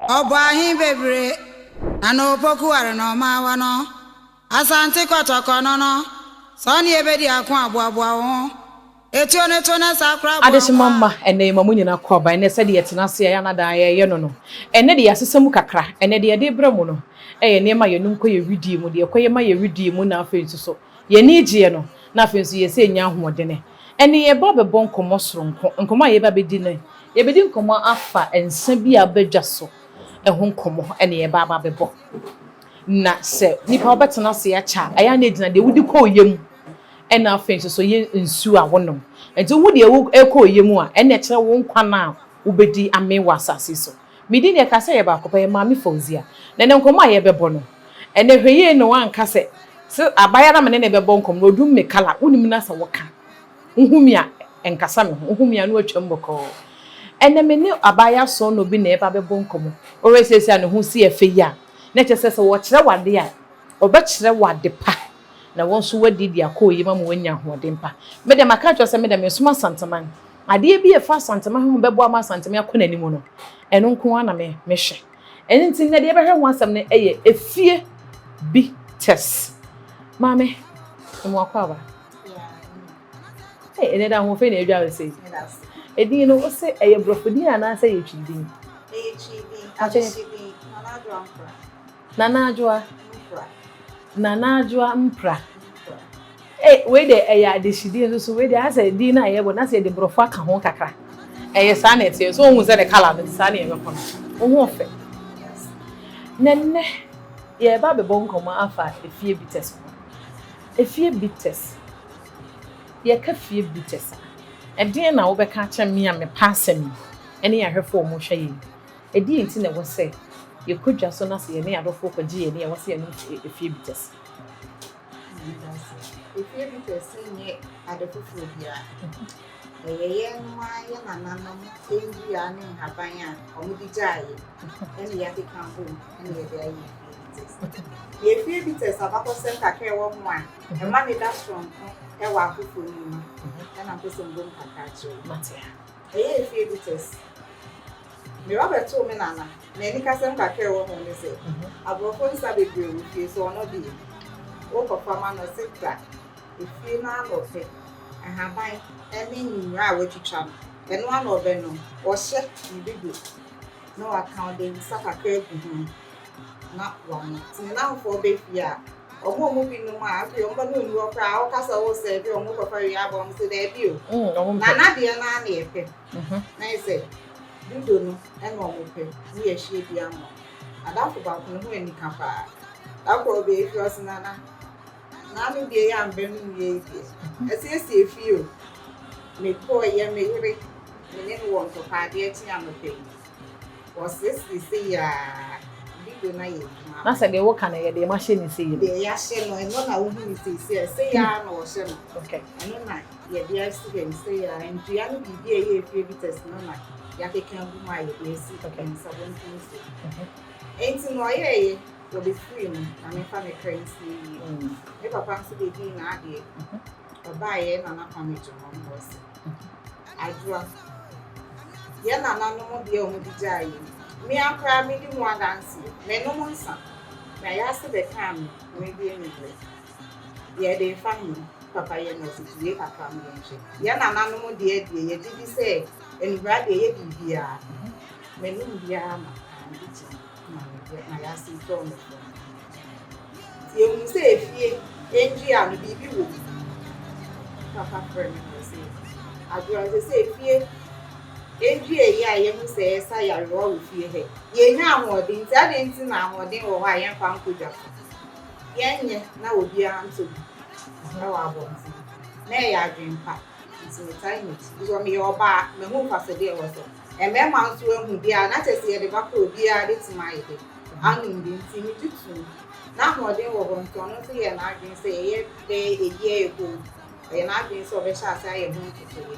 Ɔbɔ ahe bebree na na opoku ware na ɔmaawa no. Asante kɔtɔkɔ no no, sɛ ɔne yɛbɛdi ako aboaboa wo ho. Etuo no to na saa koraa boa Adehyema nko mma, a. ɛnnɛ yɛma mo nyinaa kɔ aba. Ɛnnɛ sɛdeɛ yɛtena ase a ɛyɛ a na daa yɛyɛ no no, ɛnnɛ deɛ yɛasesa mu kakra. Ɛnnɛ deɛ yɛde rebrɛ mo no yɛ nneɛma a yɛnom kɔ yɛn wedeɛ mu, deɛ ɛkɔ yɛ ma yɛn wedeɛ mu na afei nso so yɛn ani gyeɛ no, na afei nso yɛsɛ yɛnya ahoɔdene. Ɛnnɛ yɛreba abɛbɔ nkɔmmɔ soronko. Nkɔmmɔ a yɛreba abɛdi no, yɛbɛdi nkɔmmɔ afa nsa bi a aba dwa so ho nkɔmmɔ na yɛreba aba abɛbɔ. Na sɛ nipa wobɛtena ase akyɛ a, ɛyɛ a na ɛgyina deɛ wodi kɔ wo yam ɛna afei nso so yɛ nsuo a wonom. Nti wohu deɛ ɛkɔ wo yam a, ɛna ɛkyerɛ wo nkwa no a wobɛdi amee wɔ asase so. Me din deɛ ɛka sɛ ɛyɛ baako pɛ, ɛyɛ Maame Fauzia. Na ɛnɛ nkɔmmɔ a yɛbɛbɔ no, ɛnɛ hwɛ yie na woanka sɛ, sɛ abaayewa no a me ne no bɛbɔ nkɔmmɔ no, ɔdum me kala, wonim no asɛ woka. Wohu me a, ɛnkasa me ho. Wohu me a, na watwam bɔkɔɔ. Ɛnnɛ, me ne abaayewa sɔɔnɔ bi na ɛreba abɛbɔ nkɔmmɔ. Wohwɛ seesei a ne ho si yɛ fɛ yi a, na kyerɛ sɛ sɛ wɔkyerɛ wo ade a, wɔbɛkyerɛ wo ade pa, na wo nso woadi de akɔ wo yam ama woanya ahoɔden pa. Me deɛ, maka akyerɛ wo sɛ me deɛ, mesom Asanteman. Adeɛ bi a ɛfa Asanteman ho bɛboa ama Asanteman akɔ n'anim no, ɛno nko ara na me mehwɛ. Ɛno nti, nnɛ deɛ yɛbɛhwɛ ho asɛm no yɛ efie bi test. Maame, mmoa kɔ aba. Hey, ɛnɛ da ahoɔfɛ na adwa wo sei. Edin no, wo se ɛyɛ borɔfo din anaasɛ ɛyɛ twi din? Ɛyɛ twi din, adehye din, Nana Adwoa Mpra. Nana Adwoa? Mpra. Nana Adwoa Mpra. Hey, wei de ɛyɛ adehye din nso so, wei de asɛ din no a yɛbɔ na sɛ yɛde borɔfo aka ho kakra. Ɛyɛ saa na ɛteɛ, so wohu sɛ ne kala no saa na yɛbɛkɔ no. Wo ho ɔfɛ. Na nnɛ, yɛreba abɛbɔ nkɔmmɔ afa efie bitters ho. Efie bitters. Yɛka fie bitters a, ɛdeɛn na wobɛka akyerɛ me a mepɛ asɛm yi ne yɛn ahwɛfoɔ a wɔrehwɛ yɛn yi? Ɛdeɛn nti na ɛwɔ sɛ yɛkɔ dwa so na sɛ yɛne yɛn adɔfoɔ kɔgye yɛn ani a, ɛwɔ sɛ yɛnom efie bitters? Efie bitters nyɛ ade foforɔ biara. Ɛyɛ yɛn ara yɛn nananom nnua ne nhaban a wɔde gyaa yɛn ɛna yɛakeka abom ɛna yɛde ayɛ efie bitters. Na efie bitters abakɔsɛm kakra ɛwɔ ho a ɛma ne da soronko ɛwɔ afoforɔ no mu ɛna mpɛ sɛ mbom kakra kyerɛ wo. Ɛyɛ efie bitters. Me ba bɛtoo me nana na anikasɛm kakra ɛwɔ ho ne sɛ aborɔfo nsa bebree wɔ fie so ɔno deɛ wokɔfa ma no ɔse bra efie no ara na ɔpɛ nhaban ne nnura a watwitwa no, ɛno ara na ɔbɛnom. Ɔhyɛ ne bible na waka, ɔde nsa kakra agu ho na wanom. Nti ne nnamfoɔ ba fie a, wɔn a wɔn bi nom a, afei wɔn ba no nni hɔ koraa a, woka sɛ wosɛɛve wɔn kɔfa wie aba wɔn sɛ daabi o. Nana deɛ no ara na yɛpɛ. Na ayɛ sɛ dodo no na wɔpɛ ne yɛahwie bi ama wɔn. Adamfo baako ne ho anika paa. Da koro ɔbaa fie ɔse Nana, Naano deɛ yɛ a mbɛ no wie yi deɛ asiesie fie o. Me kɔɔ yɛ me yere me ne no wɔ ntɔkwa adeɛ kye anɔpa yi ɔsiesie sei aa video no ayɛ adwuma. Na sɛ deɛ woka no yɛ deɛ mahyɛ no sei no. Deɛ yahyɛ no ɛno na wohu no seisei a sei aa na ɔhyɛ no. Okay. Ɛno na yɛde asi hɔ yi sei aa ndua no biribi a ɛyɛ efie bitters no na yakeka agu mu a yɛde asi nsa bonkum so. Enti na ɔyɛɛyɛ. Wɔbɛfirii mu na memfa me kra nsie yie. Me papa nso bɛdii n'adeɛ. Ɔbaeɛ na na Kwame gyina hɔ na ɔse, Adwoa, yɛn nananom deɛ a wɔde gyaa yɛn yi, me ara koraa medi ho adanseɛ. Menom nsa, na Yase bɛkaa me mmerɛ bi anwummerɛ. Yɛde refa he? Papa yɛ no ɔse, Tue kakra ma yɛnhwɛ. Yɛn nananom deɛ deɛ, yɛgye di sɛ anibra deɛ ɛyɛ biribiara. Menom biara ma ade kyee. ma me deɛ na yɛase tɔɔ me fam. Nti yɛhunu sɛ efie nnua no biribi wɔ mu. Me papa frɛ me na ɔse, Adwoa ɛsɛ sɛ efie nnua yi a yɛhu sɛ ɛsa yarewa wɔ fie ha yi, yɛnya ahoɔden nti adɛn nti na ahoɔden wɔ hɔ a yɛmfa nkɔ dwa so? Yɛnyɛ na obiara ntɔ bi wɔ abɔnten. Na ɛyɛ adwene pa nti metaa n'akyi. Because meyɛ ɔbaa, mahu mfasodeɛ ɛwɔ so. Mmarima nso ahu bi a, na kyerɛ sɛ yɛde ba koro obiara bɛtumi ayɛ dɛ anom bi nti megye tom. Na ahoɔden wɔ hɔ nti ɔno nso yɛɛ n'adwene sɛ yɛyɛ bɛyɛ a year ago, ɔyɛ n'adwene sɛ ɔbɛhyɛ ase ayɛ ho ntotoeɛ.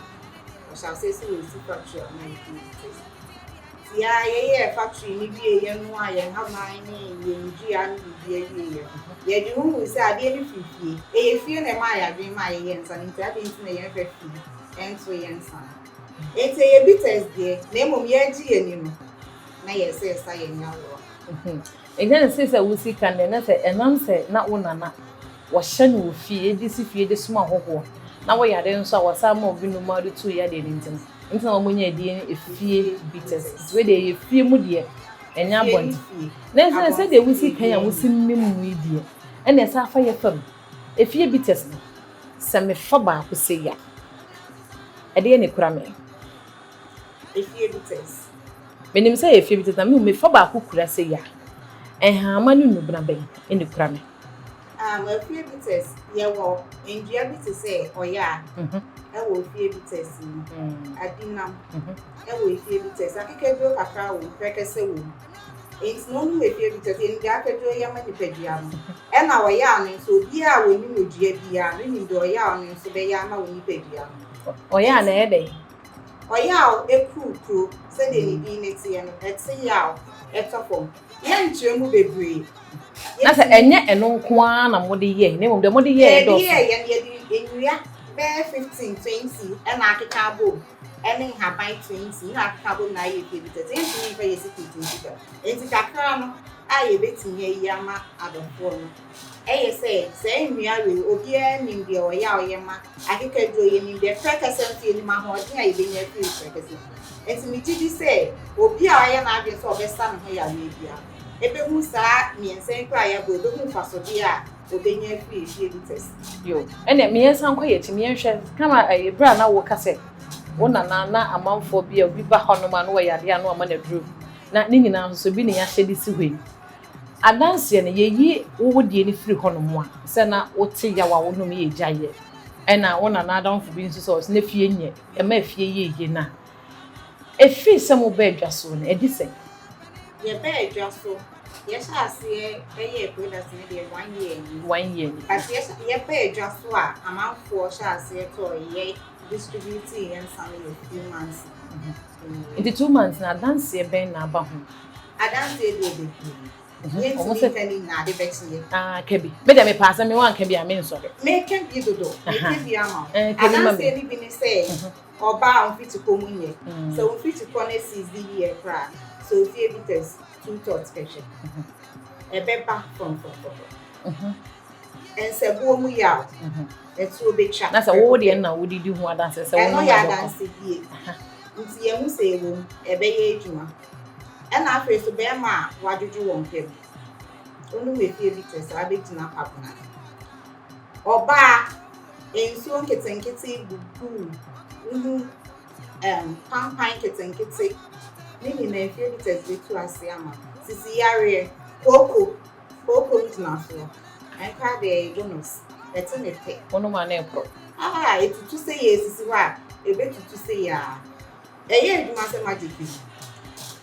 Ɔhyɛ aseɛ sɛ ɔresi factory ama yɛn computers. Nti a yɛyɛɛ factory no wieeɛ no a yɛn nhaban ne yɛn nnua ne biribiara wieeɛ no, yɛde ho hui sɛ adeɛ no firi fie. Ɛyɛ fie na ɛmaa yɛn adwene maa yɛyɛɛ nsa no nti adɛn nti na yɛmfa fie nto yɛn nsa no. Enti ɛyɛ bitters deɛ, na mmom yɛregye yɛn ani no, Na yɛsɛ yɛsa yɛn yarewa. Ɛnyɛ ne sɛ wosi ka deɛ, na sɛ ɛnam sɛ na wo nana wɔhyɛ no wɔ fie, de si fie de soma ahɔhoɔ, na wɔyare nso a wɔsan ma obi nom a de tu yadeɛ no nti no, nti na wɔn nya adie no Efie Bitters. Nti wei deɛ ɛyɛ fie mu deɛ, ɛnyɛ abɔnten. Na ɛsɛ sɛdeɛ wosi kan a wosi nim mu yi deɛ, ɛna ɛsɛ afa yɛ fam. Efie Bitters no, sɛ mefa baako sɛ yi a, ɛdeɛ na ekura me? Efie Bitters. Menim sɛ yɛ Efie Bitters, na mefa baako kura sɛ yi a, nhama ne nnubena bɛn ɛna ekura me? Efie Bitters, yɛwɔ ndua bi te sɛ ɔyɛ a ɛwɔ Efie Bitters mu, adinam ɛwɔ Efie Bitters, akekaduro kakra wɔ mu, prɛkɛsɛ wɔ mu. Nti na ɔnom Efie Bitters, yɛnim deɛ akekaduro yɛ ma nipadua no. Ɛna ɔyɛ a no nso, obiara a wɔnim odua biara no nim deɛ ɔyɛ a ɔno nso bɛyɛ ama wɔ nipadua no. Ɔyɛ a na ɛyɛ dɛn? Ɔyɛ a ekuru kuro sɛdeɛ ne din ne teɛ no, ɛte yaw, ɛtɔ fam. Yɛnkyerɛ mu bebree. Na sɛ ɛnyɛ ɛno nko ara na mode yɛ, na mmom deɛ mode yɛ Yɛde dɔɔso. Yɛ no, yɛde nnua bɛyɛ 15, 20 ɛna akeka abom, ɛne nhaban 20 na akeka abom na ayɛ Efie Bitters. Yɛntumi mfa yɛ secret nti da. Nti kakra no a yɛbɛtumi ayi ama adɔfoɔ no, ɛyɛ sɛ saa nnua wei, obiara nim deɛ ɔyɛ a ɔyɛ ma akekaduro, yɛnim deɛ prɛkɛsɛ nso, yɛnim ahoɔden a yɛbɛnya afiri prɛkɛsɛ mu. Nti megye di sɛ obi a ɔyɛ n'adwene sɛ ɔbɛsa ne ho yareɛ biara ɛbɛhu saa mmiɛnsa yi koraa a yɛabɔ, ɛbɛhu mfasodeɛ a obɛnya afiri Efie Bitters. Yo, ɛnna mmiɛnsa nkɔ yɛ akyi, mmiɛnhwɛ kama. Ɛyɛ berɛ a na woka sɛ wo nana na amanfoɔ bi a obi ba hɔnom a na wɔyɛ adeɛ a na wama no aduro, na ne nyinaa nso bi ne yɛahyɛ de si hɔ yi. Adanseɛ no, yɛyi wo deɛ no firi hɔnom a sɛ na wote yaw a wonom yɛ gyaeɛ, ɛna wo nana adamfo bi nso sɛ ɔsɛ na fie nyɛ ɛma efie yɛ yie, na efiri sɛ mo bɛ adwa so no, ɛdi sɛ Yɛbɛɛ adwa so, yɛhyɛ aseɛ ɛyɛ product no deɛ, one year ni. One year ni. But yɛbɛɛ adwa so a amanfoɔ hyɛ aseɛ tɔɔ, yɛ distribute yɛn nsa no yɛ few months. Nti 2 months na adanseɛ bɛn na aba ho? Adanseɛ deɛ, bebree. Ɔmo Yɛntumi sɛ nka ne nyinaa, ade bɛkyeɛ. Ah, ka bi. Me deɛ mepɛ asɛm, me wanka bi a mensɔre. Meka bi dodo, meka bi ama wo. Ka bi ma me. Adanseɛ no bi ne sɛ ɔbaa a mfitikɔ mu nyɛ sɛ wo mfitikɔ no sisi yie koraa sɛ Ofie Bitters two tots kɛhwɛ, ɛbɛba frɔmfrɔmfrɔm. Nsɛboɔ mu yaw, ɛtuo bɛtwa. Na sɛ wo deɛ na wodidi ho adanseɛ sɛ Ɛno wonom yɛ ɛbɛkɔ. Adanse bie nti yɛn ho sɛ ɛwɔ mu, ɛbɛyɛ adwuma. Ɛna afei so, bɛrima a wadwodwo wɔn pɛm, onom Efie Bitters a, abɛgyina kwabena. Ɔbaa nsuo nketenkete gugu wohu pampan nketenkete ne nyinaa, Efie Bitters bɛtu ase ama sisi yareɛ. Kooko kooko ngyinasoɔ ɛnkora deɛ, ɛyɛ bonus, ɛte ne pɛ. Wonom a na ɛporɔ. Ah, etutu sɛ yɛ esisi hɔ a, ebetutu sɛ yɛ a, ɛyɛ adwuma sɛ magic bi.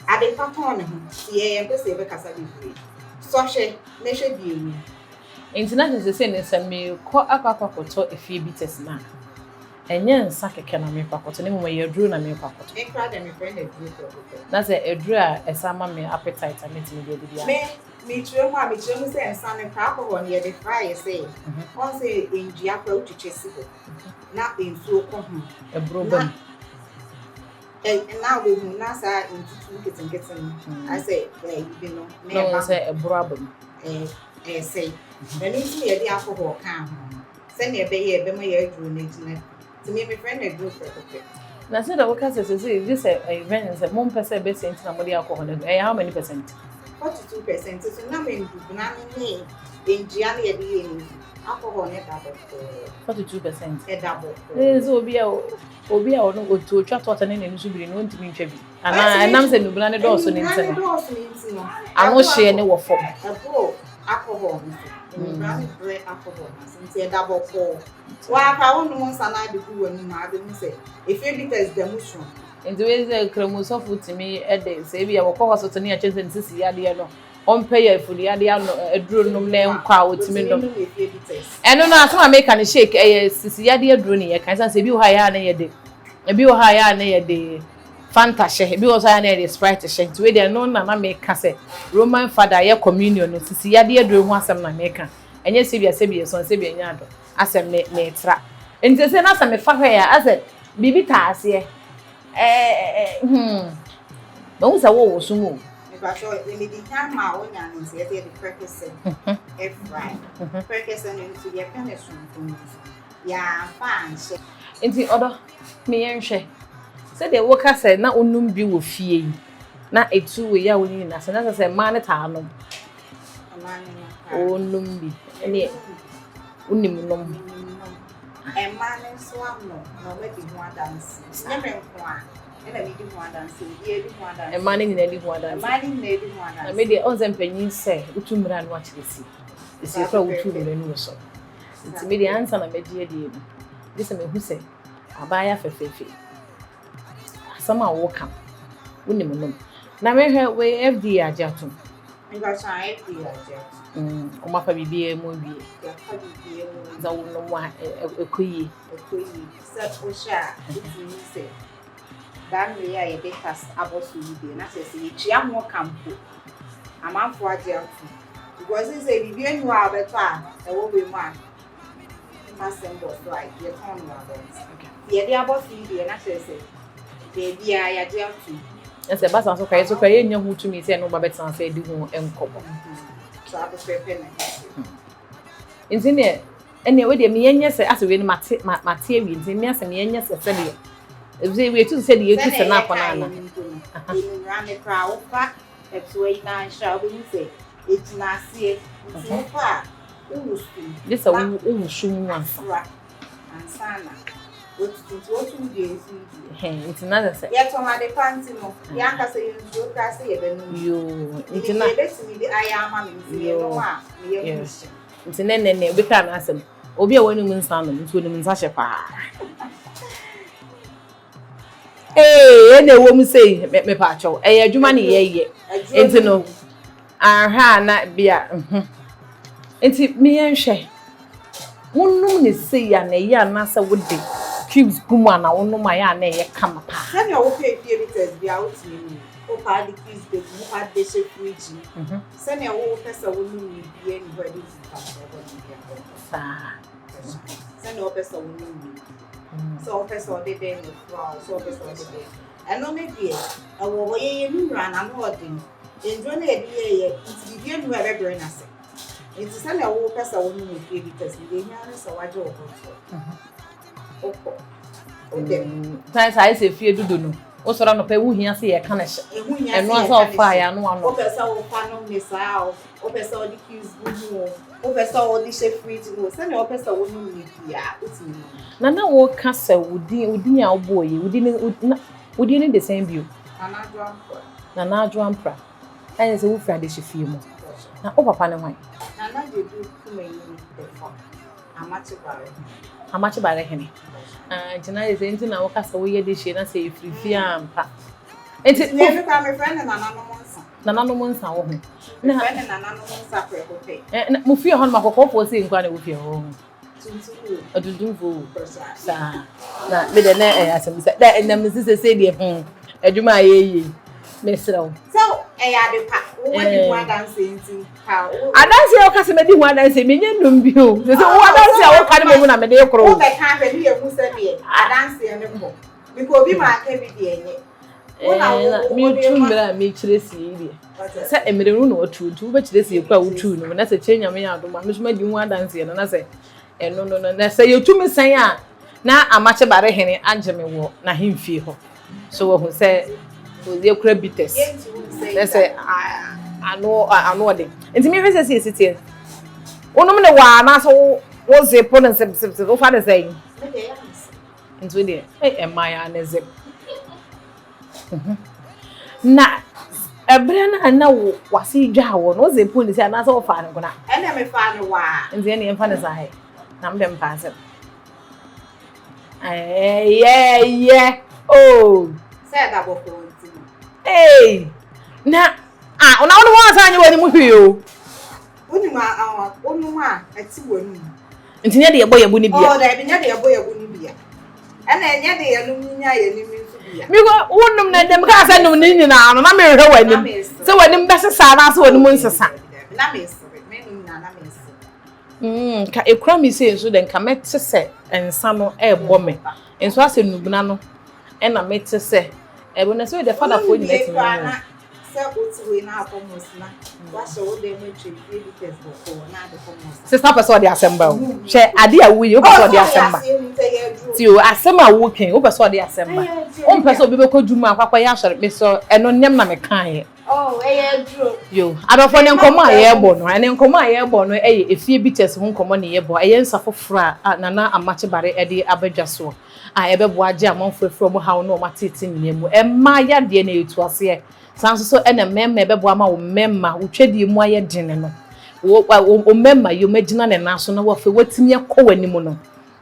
Ade pa tɔn ne ho, ti yɛ yɛn pɛ sɛ yɛbɛkasa bebree. Sɔhwɛ na hwɛ deɛ ewu. Nti na kyerɛ sɛ ne sɛ mekɔ akɔtɔ Efie Bitters no a, ɛnyɛ nsa kɛkɛ na mekɔ akɔtɔ, na mmom ɛyɛ aduro na mekɔ akɔtɔ. Mekora deɛ, mefrɛ no aduro prɛko. Na sɛ aduro a ɛsa ma me appetite a mɛtumi de adidi a. Me mekyerɛ mu a, mekyerɛ mu sɛ nsa no kora, alcohol no yɛde fra yɛ sɛ ɔn sɛ ndua kora wotwitwa si hɔ na nsuo kɔ ho. Ɛburo ba mu. Ɛ na wohu na saa ntutu nketenkete no asɛ ɛyi bi no na na ɛba. Wɔn sɛ ɛboro aba mu. Ɛsɛe. Ɛno nti na yɛde alcohol kaa ho no sɛnea ɛbɛyɛ ɛbɛma yɛ aduro no agyina. Nti me mefrɛ no aduro prɛko pɛ. Na sɛ dɛ woka sɛ gye sɛ ɛyɛ vɛn sɛ mompɛ sɛ ɛbɛsɛ nti na mode alcohol no, ɛyɛ how many percent? 42% so nam ndubena no ne ndua no yɛde yɛ no nti, alcohol no da bɔkɔɔ. 42%. Ɛda bɔkɔɔ. Ɛyɛ sɛ obi a ɔno otu otwa tɔɔta ne n'ani so biri no, ɔntumi ntwa bi anaa? Ɛnam sɛ nnubena ne dɔɔso ne nti Nnubena no ne dɔɔso ne nti no, ano hyeɛ ne wɔ fam. Ɛboro alcohol no so, nnubena no brɛ alcohol no ase nti ɛda bɔkɔɔ. Waaka wonom nsa no ade gu w'anim a, abɛhu sɛ Efie Bitters da mu soronko. Nti wei sɛ kramusɔfo tumi de sɛ ebi a wɔkɔ hospital ne yɛkyerɛ sɛ ne sisi yadeɛ no, ɔmpɛ yɛ afuru yadeɛ ano aduro nom na nkɔ a, ɔtumi nom. Otumi nom Efie Bitters. Ɛno no, asɛm a meka no, shake, ɛyɛ sisi yadeɛ aduro ne yɛka, ɛsiane sɛ ebi wɔ hɔ a yɛ a ne yɛde, ebi wɔ hɔ a yɛ a ne yɛde Fanta hyɛ, ebi wɔ hɔ a yɛ a ne yɛde Sprite hyɛ. Nti wei deɛ, ɛno na meka sɛ Roman father yɛ communion no, sisi yadeɛ aduro ho asɛm na meka, ɛnyɛ sɛ bi a sɛ bi yɛ sɔn sɛ bi ɛnyɛ ado asɛ me metra. Nti sɛ na sɛ mefa hɔ yɛ a, asɛ biribi taa aseɛ, ɛɛ mahu sɛ wɔwɔ so mu o. Mepakyɛw, mede kan maa wo nya no nti yɛsɛ yɛde prɛkɛsɛ ɛfrae. Prɛkɛsɛ no nso yɛpɛ ne sononko no nti yɛamfa anhyɛ. Nti ɔdɔ, me yɛnhwɛ. Sɛdeɛ woka sɛ na wonom bi wɔ fie yi, na ɛtu wei a wonyi nyinaa sɛ na sɛ sɛ mmaa no taa nom. Mmaa no nom paa. Wonom bi. Ɛneɛ wonim nom. Menim nom. Mmaa no nso anom na wɔadi ho adanse. Nyɛ me nko a ɛna medi ho adanse, obiara di ho adanse. Mmaa no nyinaa di ho adanse. Mmaa no nyinaa di ho adanse. Na me deɛ ɔn sɛ mpanyin sɛ wotu mmira no akyerɛ si. Esi kora wotu mmira no wɔ so. Nti me deɛ ansa na mɛgye adie no, gye sɛ mehu sɛ abaayewa fɛfɛɛfɛ. Asɛm a woka no, wonim nom. Na mehwɛ wei FDA agye atom. Mepakyɛw FDA agye atom. Wɔn afa biribiara mu awie. Yɛafa biribiara mu awie. Sɛ wonom a ɛkɔ yie. Ɛkɔ yie. Sɛ wohwɛ a wotumi hu sɛ saa mmerɛ yi a yɛde tax abɔ so yi deɛ na kyerɛ sɛ yɛtua ho ka mpo. Amanfoɔ agye atom. Because sɛ biribi ani hɔ a wobɛtɔ a ɛwɔ wei mu a asɛm bɔ so a yɛtɔn no wɔ abɔnten. Yɛde abɔ so yi deɛ na kyerɛ sɛ baabiara yɛagye atom. Ɛsɛ ɛba saa nso koraa yɛn nso koraa yɛnnya ho tumi sɛ ɛne wo ba bɛtena ase adi ho nkɔmmɔ. Saa pɛpɛɛpɛ na ɛteɛ. Nti neɛ ɛneɛ wei deɛ meyɛ nyɛ sɛ asɛ wei no mate mate awie nti me asɛ meyɛ nyɛ sɛ sɛdeɛ ɛfisɛ wei tu sɛ deɛ yɛtu sɛ no akɔ no ana. Sɛdeɛ yɛkaeɛ no mpo no, ɛnumera no koraa wofa ɛtoa yi na anhwɛ a wobɛhu sɛ ɛgyina aseɛ nti wofa a wowoso mu. Gye sɛ wowoso mu ansa. Afra ansa na wotutu nti wotu wo deɛ nso deɛ. Hɛn nti na sɛ. Yɛtɔn ade pa nti no yɛn ankasa yɛnsuro koraa sɛ yɛbɛnom. Yoo nti na. Yɛbɛtumi de ayɛ ama me nti yɛnom a meyɛ mu hyɛ. Nti nɛ nɛ nɛ obi kaa n'asɛm obi a wɔnum nsa nom nti onim nsa hyɛ paa. Ee ɛna ɛwɔ mu sei mepa akyɛw ɛyɛ adwuma ne yɛyɛ nti no ahwɛ a na bia nti meyɛ nhwɛ wonom ne sei a na ɛyɛ anaasɛ wode cubes gu mu a na wonom a ɛyɛ a na ɛyɛ kama paa. Sɛnea wopɛ efie bitters bi a wotumi nom wopɛ ade cubes bɛgu mu wopɛ ade bɛhyɛ fridge mu sɛnea wopɛ sɛ wonom ne bia ni hɔ ɛde nsunsuansoɔ bɔ ne bia saa sɛnea wopɛ sɛ wonom ne sɛ wopɛ sɛ ɔde dɛn na ɛfura wo sɛ wopɛ sɛ ɔde dɛn ɛno ne deɛ ɛwɔ hɔ yɛyɛ no nwura na ano ɔden nduro no yɛde yɛyɛ nti biribi anu a ɛbɛbrɛ no ase nti sɛnea wopɛ sɛ wonom efie bitters no deɛ ehia ne sɛ wagye wo bɔtɔ wokɔ wodɛm san sɛ ayɛ sɛ fie dodo no wosɔrɔ anɔpa ɛho hia sɛ yɛka no hyɛ ɛho hia ɛno sɛ asɛ yɛka ɔfa ne yɛ ano ano wopɛ sɛ wofa nom ne saa o wopɛ sɛ wode cubes gu mu o wopɛ sɛ wode hyɛ fridge mu o sɛnea wopɛ sɛ wonom ne biaa wotumi nom. Na na woka sɛ wo din wo din a wobɔɔ yi wo din na wo din no de sɛn bio? Nana Adwo Ampra. Nana Adwo Ampra. Ɛyɛ sɛ wofiri adehye fie mu. Na wo papa ne hwan? Nana Gyedu Kumanyi Bɛfa. Amakye Bare. Amakye Bare hene. Ah, nti na yɛ sɛ nti na woka sɛ woyɛ dehye na sɛ ɛfiri fie ampa. Nti Nti me kora mefrɛ no nananom nsa. Nananom nsa wɔ ho. Mefrɛ no nananom nsa prɛko pɛ. Eh, na mo fie hɔ no makɔkɔɔfoɔ sɛ nkwa na ɛwɔ fie hɔ. Tuntum wɔ. Atuntumfoɔ wɔ. Saa. Na me deɛ na ɛyɛ asɛm sɛ dɛ ɛnam ne sisɛ sɛ deɛ adwuma a yɛyɛ yi mesrɛ wo. Sɛ ɛyɛ ade pa wowɔ di ho adanse nti ka wo. Adanse a woka sɛ madi ho adanse menyɛ nnum bi o. Sɛ sɛ wo adanse a woka no mmom na mede koro. Wobɛka ahwɛ ne yɛhu sɛ deɛ adanseɛ no kɔ. Mekɔ obi ma aka bi deɛ nyɛ. Wo na wo metu mmerɛ a mekyerɛ sie yi deɛ sɛ mmerɛ no na watu nti wobɛkyerɛ sie kɔ a wotuu no mu na sɛ kyerɛ Nyame yɛ adom a me nso madi ho adanseɛ no na sɛ ɛno no no na sɛ yɛtumi sɛn a na Amakye Bare hene agye me wɔ n'ahemfie hɔ so wahu sɛ ɔyɛ kura bitters na sɛ ano ano ɔde nti mehwɛ sɛ sɛ ɛsi teɛ wonom ne waa anaasɛ wo wo zepo no zip zip zip wofa ne sɛn nti wo deɛ ɛma yɛ ne zip na ɛberɛ no a na wo wase dwa wɔ no wo zepo ne sɛ anaasɛ wofaa no nkona ɛna mefaa no waa nti ɛne yɛmfa ne saa ɛ na mede mpa asɛm ɛyɛ oh sɛ ɛda bɔkɔɔ nti no ee na ah na wo ne ho ansa anyɛ w'anim hwee o wonim a wonom a ɛte w'anim nti nyɛ de yɛbɔ yɛbo no bia oh daabi nyɛ de yɛbɔ yɛbo no bia ɛna ɛnyɛ de yɛnom nyinya yɛnim nso bia mekɔ wonom na dɛm kaa sɛ nom ne nyinaa no na mehwɛ w'anim sɛ w'anim bɛsesa anaasɛ w'anim nsesa na mesere menom nyinaa na mesere nka ekura mi sei nso de nka mɛte sɛ nsa no ɛɛbɔ me nso asɛ nubena no ɛna mete sɛ ɛbɛ na sɛ de fadafoɔ nyinaa tumi mu. Sɛ wote wei na akɔ mosque na wahyɛ wo dan mu atwa efie bitters bɔkɔɔ na ade kɔ mosque. Sista wopɛ sɛ ɔde asɛm ba o. Hwɛ ade a woyɛ wopɛ sɛ ɔde asɛm ba. Ti o asɛm a woka yi wopɛ sɛ ɔde asɛm ba. Wompɛ sɛ obi bɛkɔ dwuma akɔ akɔyɛ asɔre mesɔ ɛno nneɛma na mekaeɛ. Oh, ɛyɛ aduro. Yo, adɔfoɔ ne nkɔmmɔ a yɛrebɔ no, ɛne nkɔmmɔ a yɛrebɔ no ɛyɛ efie bitters ho nkɔmmɔ ne yɛbɔ. Ɛyɛ nsa foforɔ a Nana Amakye Bare ɛde aba dwa soɔ a ɛbɛboa agye amanfoɔ afiri wɔn haw ne wɔn ateetee nyinaa mu. Mmaa yadeɛ no ɛtu aseɛ. Saa nso so na mmarima ɛbɛboa ama wo mmarima, wo twɛdeɛ mu ayɛ den no, wo wo mmarima yom agyina ne nan so na afei watumi akɔ w'anim no,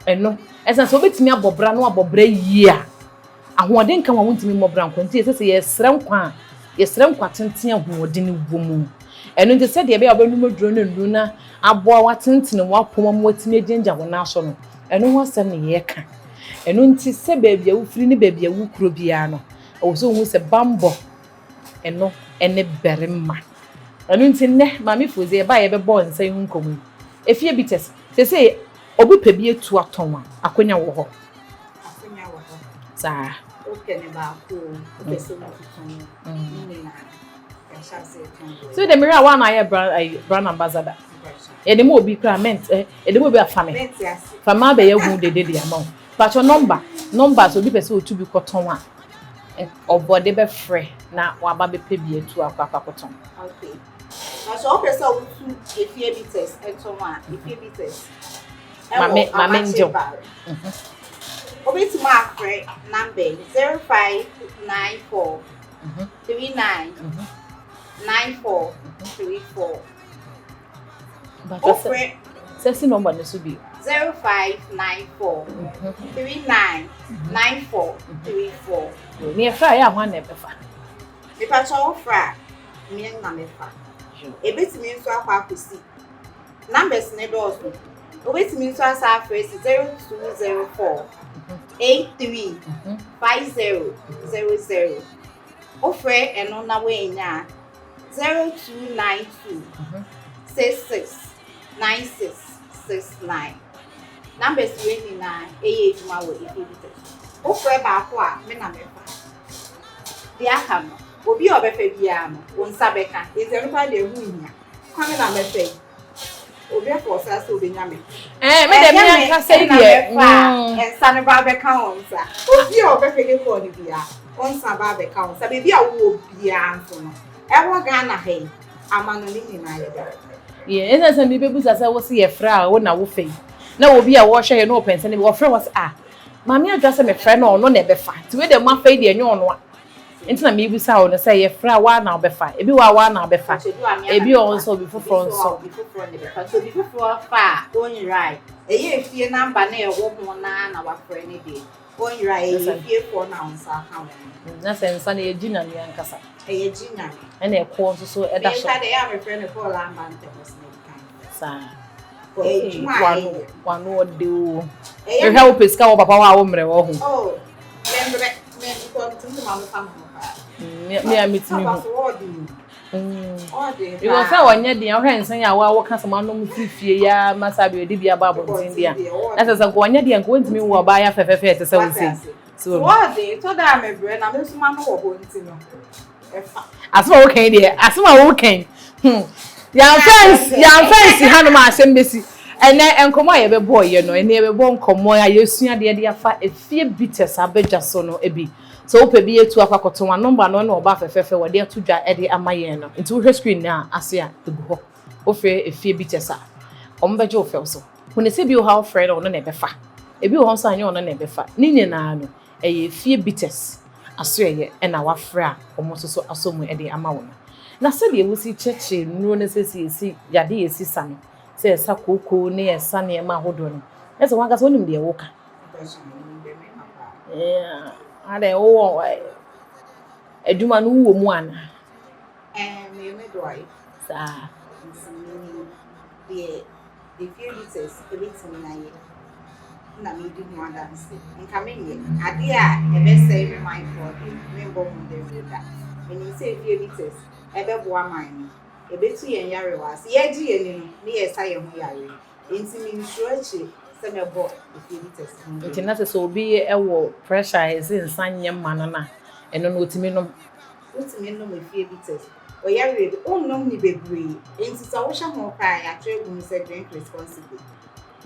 ɛno, ɛsiane sɛ wobɛtumi abɔ bra na wabɔ bra yie a, ahoɔden nka ho a wontumi mmɔ bra nkɔ nti ɛsɛ sɛ yɛsrɛ nkwa a, yɛsrɛ nkwa tenten ahoɔden wɔ mu. Ɛno nti sɛdeɛ ɛbɛyɛ a wobɛnom aduro no nnuru na aboa woatentene w'apɔm ama woatumi agyinagyina wo nan so no, ɛno ho asɛm na yɛreka. Ɛno nti sɛ baabi a wofiri ne baabi a wokuro biara no, Ɛwɔ sɛ wohu sɛ bammɔ, ɛno ne barima. Ɛno nti nnɛ, Maame Fodze, yɛbae a yɛbɛbɔɔ nsa yi ho nkɔmmɔ yi, efie bi tɛs. Seesei obi pɛ bi atu atɔn a, akonya wɔ hɔ. Akonya wɔ hɔ. Saa. Wopɛ ne baako o, wopɛ sɛ wotu tɔn o, ne nyinaa yɛahyɛ ase retɔn wɔ. So de mmerɛ a woana ayɛ brand, brand ambassador? Yɛde ma obi koraa, ment, eh, yɛde ma obi a fa me. Fa me abɛyɛ ho dede de ama wo. Pakyɛ nɔmba nɔmba sɛ obi pɛ sɛ otu bi kɔtɔn a ɔbɔ de bɛfrɛ na waba bɛpɛ bi atu akɔ akɔ akɔtɔn. Okay. Na sɛ wopɛ sɛ wotu efie bitters tɔn a, efie bitters ɛwɔ Amakye Bar. Wobɛtumi afrɛ namba yi 0594 39 94 34. Wofrɛ. Sɛ si nɔmba no so bio. 0594 39 94 34. Ne yɛfrɛ a yɛ a hwan na ɛbɛfa? Mepakyɛ wofrɛ a me na mɛfa. Ebetumi nso akɔ akɔsi numbers ne dɔɔso. Wobɛtumi nso asa afrɛ si 0204 83 50 00. Wofrɛ ɛno na woannya a 0292 66 96 69. Numbers wei nyinaa ɛyɛ adwuma wɔ Efie Bitters. Wofrɛ baako a, me na mɛfa. Deɛ aka no, obi a ɔbɛfa biara no, wo nsa bɛka. Enti ɛno paa deɛ ɛho nhia. Kwame na mɛfa yi. Obi afɔ ɔsa sɛ obenya me. Ɛɛ me deɛ me ankasa yi deɛ. Ɛnyɛ me ɛna mɛfa a, nsa no ba abɛka wo nsa. Obi a ɔbɛfa ne kɔɔ no biara, wo nsa ba abɛka wo nsa. Baabi a wowɔ biara nso no, ɛwɔ Ghana ha yi, amanɔne nyinaa yɛde bɛbrɛ. Yeah, ɛsɛ sɛ mebɛbusa sɛ wo se yɛfrɛ a wo na wofa yi. Na obi a wɔhwɛ yɛ na ɔpɛ nsa no bi, wɔfrɛ wɔ sɛ ah, Maame Adwoa sɛ mefrɛ no ɔno na ɛbɛfa. Nti wei deɛ moafa yi deɛ ɛnyɛ ɔno a. Nti na mebisa wo no sɛ yɛfrɛ a woa na wobɛfa. Ebi wɔ a woa na wobɛfa. Ebi wɔ hɔ nso obi foforɔ nso. Obi foforɔ na ɛbɛfa. Nti obi foforɔ fa a, ɔnyerae. Ɛyɛ efie namba na ɛwɔ ho no ara na wafrɛ no deɛ. Ɔnyerae, ɛyɛ efiefoɔ na wo nsa aka wɔn no. Na sɛ nsa no ɛyɛ gye nyame ankasa. Ɛyɛ gye nyame. Ɛna ɛkoɔ nso so ɛda so. Menka deɛ ɛyɛ a mefrɛ no Paul amba ntɛm ɔsɛ na ɛdi kan. Saa. Ɛyɛ adwuma a ɛyɛ. Wano ɔde o. Mehwɛ wo pɛ sika wɔ papa hɔ a wo mmerɛ wɔ ho. Oh, memmerɛ. Me nkɔ ntumi ma mefa me ho paa. Me a metumi ho. Papa so ɔɔden o. Ɔɔden paa. Because sɛ ɔnyɛ den a wohwɛ nsa yi a wo a woka sɛ manom firi fie yi ara ma saa bere de bi aba abɔnten deɛ a. Na sɛ sɛ nka ɔnyɛ den a nka wɔntumi nwo ɔbaa yɛ fɛfɛɛfɛ te sɛ wo sei. So ɔɔden tɔ da a mebrɛ na me nso m'ano wɔ hɔ nti no. Ɛfa. Asɛm a woka yi deɛ, asɛm a woka yi, hmm, yɛamfa nsi, yɛamfa nsi hanom a asɛm bɛsi. Ɛnɛ nkɔmmɔ a yɛbɛbɔ yɛ no, ɛnɛ yɛbɛbɔ nkɔmmɔ a yɛsua adeɛ de afa efie bitters abadwa so no bi. Sɛ wopɛ bi atu akɔ akɔtɔn a, nɔmba no ɛna ɔbaa fɛfɛɛfɛ wɔde ato dwa de ama yɛn no. Nti wohwɛ screen no a ase a, ɛgu hɔ. Wofrɛ efie bitters a, wɔbɛgye wo fɛw so. Hunu sɛ bi wɔ hɔ a wofrɛ no ɔno na ɛbɛfa. Ebi wɔ hɔ nso a ɛnyɛ ɔno na ɛbɛfa. Ne nyinaa no, Ɛyɛ efie bitters asoɛeɛ na wafrɛ a wɔn nso so asɔ mu de ama wo no. Na sɛdeɛ wosi kyerɛkyerɛ nnuro no sɛ sɛ yɛsi yadeɛ yɛsi sa no, sɛ yɛsa kooko ne yɛsa nneɛma ahodoɔ no, na sɛ wankasa wonim deɛ woka. Adɛn wowɔ adwuma no wowɔ mu anaa? Meyɛ midwife. Saa. Nti menim deɛ Efie bitters ebetumi ayɛ na medi ho adanse. Nka menyɛ. Adeɛ a ɛbɛsɛe me manfoɔ deɛ, membɔ ho dawuro da. Menim sɛ efie bitters ɛbɛboa man no. Ɛbɛtu yɛn nyarewa ase. Yɛregye yɛn ani no, ne yɛresa yɛn ho yareɛ. Enti mensuro akyire sɛ mɛbɔ efie bitters ho dawuro. Nti na sɛ sɛ obi wɔ pressure a ɛsɛ nsa nyɛ mma no no a, ɛno no ɔtumi nom? Wotumi nom Efie Bitters. Ɔyareɛ bi, wonnom no bebree. Enti sɛ wohyɛ ho koraa a, yɛatwerɛ agu mu sɛ drink responsibly.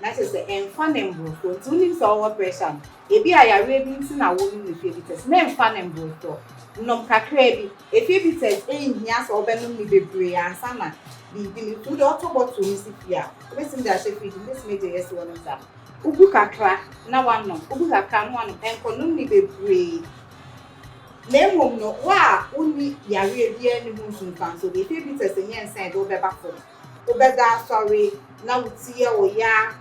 Na kyerɛ sɛ ɛmfa no mmorosoɔ. Nti wonim sɛ wowɔ pressure no, ebi a yareɛ bi nti na wonom Efie Bitters. Mɛmfa no mmorosoɔ. Nom kakraa bi. Efie Bitters nhia sɛ wobɛnom no bebree ansa na biribi no. Nti wode wotɔ bottle no si fie a, wobɛtumi de ahyɛ fridge mu, wobɛtumi agyae asi hɔ nom saa. Wobu kakra na woanom, wobu kakra na woanom. Ɛnkɔnom no bebree. Na mmom no, wo a wonni yareɛ biara nni ho nsunsuansoɔ bi. Efie bitters nyɛ nsa a ɛde wo bɛba fam. Wobɛda asɔre na wo ti yɛ wo ya,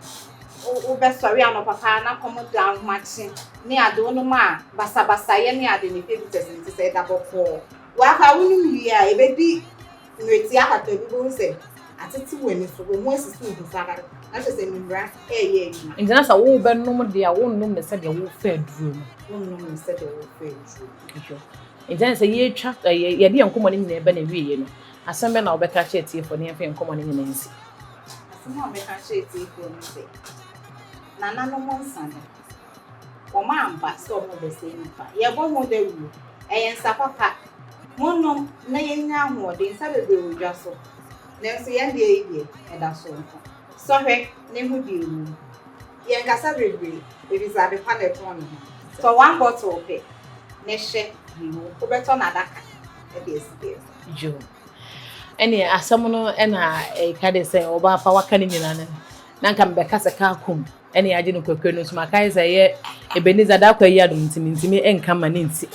wobɛsɔre anɔpa paa na kɔm da ahomakye ne ade, wonom a basabasayɛ ne ade no, efie bitters nte sɛ ɛda bɔkɔɔ. Woakɔ a wonom wie a, ɛbɛdi mmerɛ tiaa kakra bi wobɛhu sɛ atete w'ani so, wo ho asisi wo ho so akaka, na kyerɛ sɛ mmira reyɛ adwuma. Nti na sɛ wobɛnom deɛ a, wonnom no sɛdeɛ wofa aduro no. Wonnom no sɛdeɛ wofa aduro no. Hwɛ. Nti na sɛ yɛtwa, yɛde yɛn nkɔmmɔ no nyinaa ba n'awieeɛ no, asɛm bɛn na wobɛka akyerɛ atiefoɔ na yɛmfa yɛn nkɔmmɔ no nyinaa nsi? Asɛm a mɛka akyerɛ atiefoɔ ne sɛ, nananom nsa no, Wɔamma sɛ wɔrebɛsɛe nnipa. Yɛrebɔ ho dawuro. Ɛyɛ nsa papa. Monnom na yɛnnya ahoɔden. Nsa bebree wɔ dwa so, nanso yɛn deɛ yi deɛ, ɛda soronko. Sɔ hwɛ na hu deɛ ɛwɔ mu. Yɛnkasa bebree, efisɛ ade pa na ɛtɔn ne ho. Tɔ one bottle pɛ na hwɛ deɛ ɛwɔ mu. Wobɛtɔ no adaka de asi baabi. Yoo. Ɛneɛ asɛm no na ɛka de sɛ ɔbaa pa waka ne nyinaa no, na nka mebɛka sɛ kaa kum. Ɛne agye no kwakua no nso makae sɛ ɛyɛ Ebenezer Darko ayi adom nti mentumi nka ma ne nti.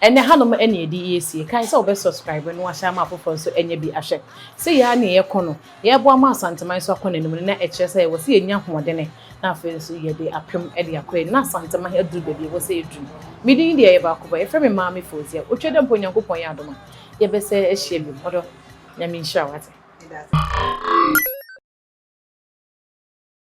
Ɛnɛ hanom ɛne yɛde resie. Kae sɛ wobɛ subscribe na wahyɛ ama afoforɔ nso anya bi ahwɛ. Sei ara ne yɛkɔ no, yɛreboa ma Asanteman nso akɔ n'anim no na ɛkyerɛ sɛ ɛwɔ sɛ yɛnya ahoɔdene na afei nso yɛde apem de akɔ anim na Asanteman aduru baabi ɛwɔ sɛ ɛduru. Me din deɛ ɛyɛ baako pɛ, yɛfrɛ me Maame Fauziah. Otwa dɛ mpo Onyankopɔn yɛ adom a yɛbɛsɛ ahyia biom. Ɔdɔ, Nyame nhyira wo ate. Meda ase.